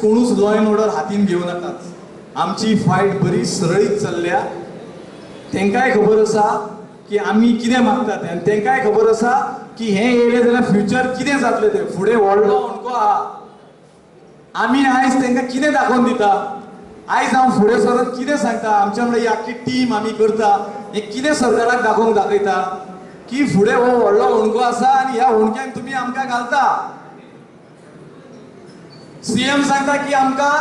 कोणूच law and order हातीन घेवं नाकात. आमची फायट बरी सरळीत चल्ल्या. तांकांय खबर आसा की आमी कितें मागता तें, आनी तांकांय खबर आसा की हें येयलें जाल्यार फ्युचर कितें जातलें तें. फुडें व्हडलो हुंडको आहा. आमी आयज तांकां कितें दाखोवन दिता? आयज हांव फुडें सरून कितें सांगता? आमच्या वांगडा ही आख्खी टीम आमी करता, हें कितें सरकाराक दाखोवंक दाखयता की फुडें हो व्हडलो हुंडको आसा आनी ह्या हुंडक्यान तुमी आमकां घालता. सीएम सांगता की आमकां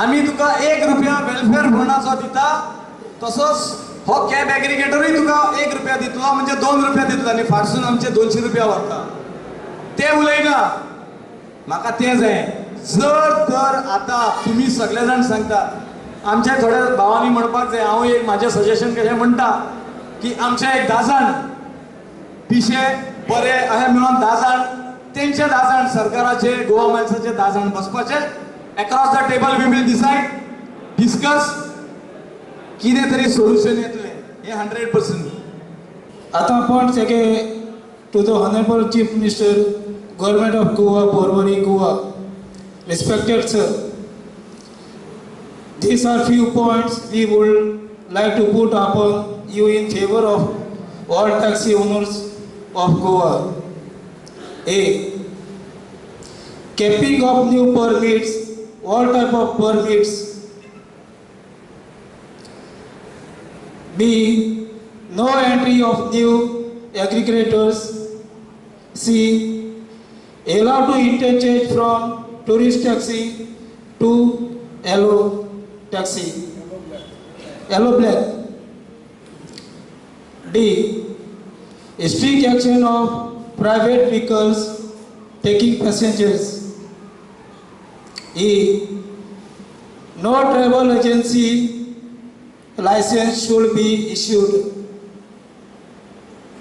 आमी तुका 1 रुपया वेलफेअर फंडाचो दिता, तसोच हो कॅब एग्रिगेटरूय तुका 1 रुपया दितलो, म्हणजे 2 रुपया दितलो, आनी फाटसून आमचे 200 रुपया व्हरता. ते उलयना, म्हाका तें जाय. जर तर आतां तुमी सगळे जाण सांगतात, आमच्या थोड्या भावांनी म्हणपाक जाय, हांव एक म्हाजें सजेशन कशें म्हणटा की आमचे एक 10 जाण पिशे बरे अशें मेळोन 10 जाण, तेंचे 10 जाण सरकाराचे गोवा मायल्साचे 10 जाण बसपाचे. Across the table we will decide, discuss, कितें तरी सोल्युशन येतलें, हें 100%. आतां points again to the Honorable Chief Minister, Government of Goa, Porvorim, Goa. Respected sir, these are few points we would like to put upon you in favor of all taxi owners of Goa. A. Capping of new permits, all type of permits. B. No entry of new aggregators. C. Allow to interchange from tourist taxi to yellow taxi. Yellow black. D. Strict action of private vehicles taking passengers. E. No travel agency license should be issued.